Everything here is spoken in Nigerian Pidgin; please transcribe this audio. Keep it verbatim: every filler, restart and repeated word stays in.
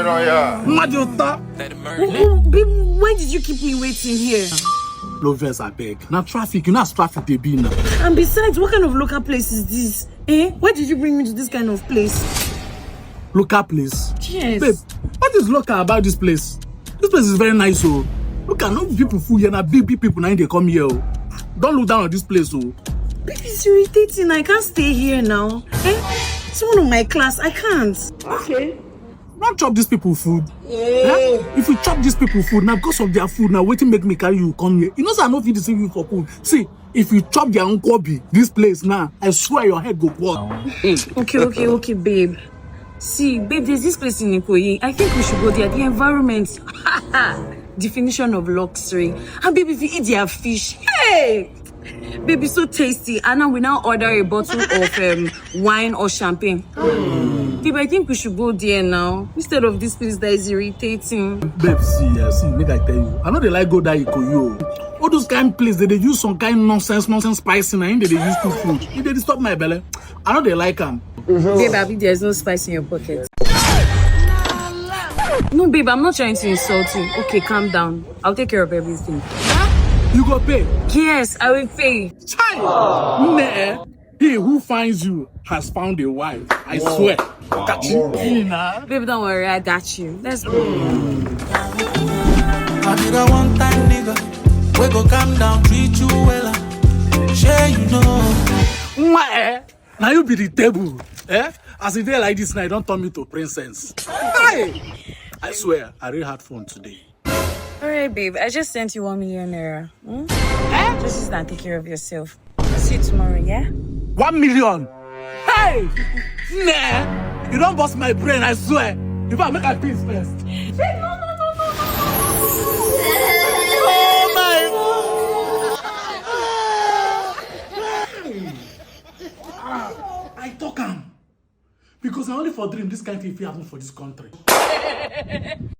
Mmadụ ụtọ. Oh, babe, why did you keep me waiting here? No vex, abeg. Na traffic, you know as traffic dey be now. And besides, what kind of local place is this? Eh? Why did you bring me to this kind of place? Local place. Yes. Babe, what is local about this place? This place is very nice o. Look at, no be people full here, na big big people na im dey come here o. Don't look down on this place o. Babe, it's irritating. I can't stay here now. Eh? Someone of my class, I can't. Okay. Don't chop these people food. Eh? If you chop these people food, na because of their food, na wetin make me carry you come here. You know say I no fit deceive you for food. See, if you chop their nkwobi, this place now, I swear your head go burst. Okay, okay, okay, babe. See, babe, there's this place in Ikoyi. I think we should go there. The environment. Definition of luxury. And babe, if you eat their fish, hey! Babe, it's so tasty. And now we now order a bottle of um, wine or champagne. Babe, I think we should go there now. Instead of this place that is irritating. Babe, see, uh, see, make I tell you. I no dey like go that Ikoyi o. All those kind place, they dey use some kind nonsense, nonsense spicy na im they dey use cook food. E dey disturb my belle. I no dey like am. Babe, Abi, there's no spice in your pocket. No, babe, I'm not trying to insult you. Okay, calm down. I'll take care of everything. You go pay. Yes, I will pay. Chai! Nah. He who finds you has found a wife. I swear. Catch you. Nah. Babe, don't worry, I got you. Let's go. I be the one time nigga. We go calm down, treat you well. Share you know. Mwah, eh? Now you be the table. Eh? As e dey like this now, you don't turn me to princess. Hey! I swear, I really had fun today. All right, babe. I just sent you one million naira. Hmm? Just use that and take care of yourself. See you tomorrow, yeah? One million. Hey! Nah! You don't bust my brain, I swear. If I make a piece first. Oh my God! Ah, I talk am. Because I only for dream this kind thing fit happen for this country.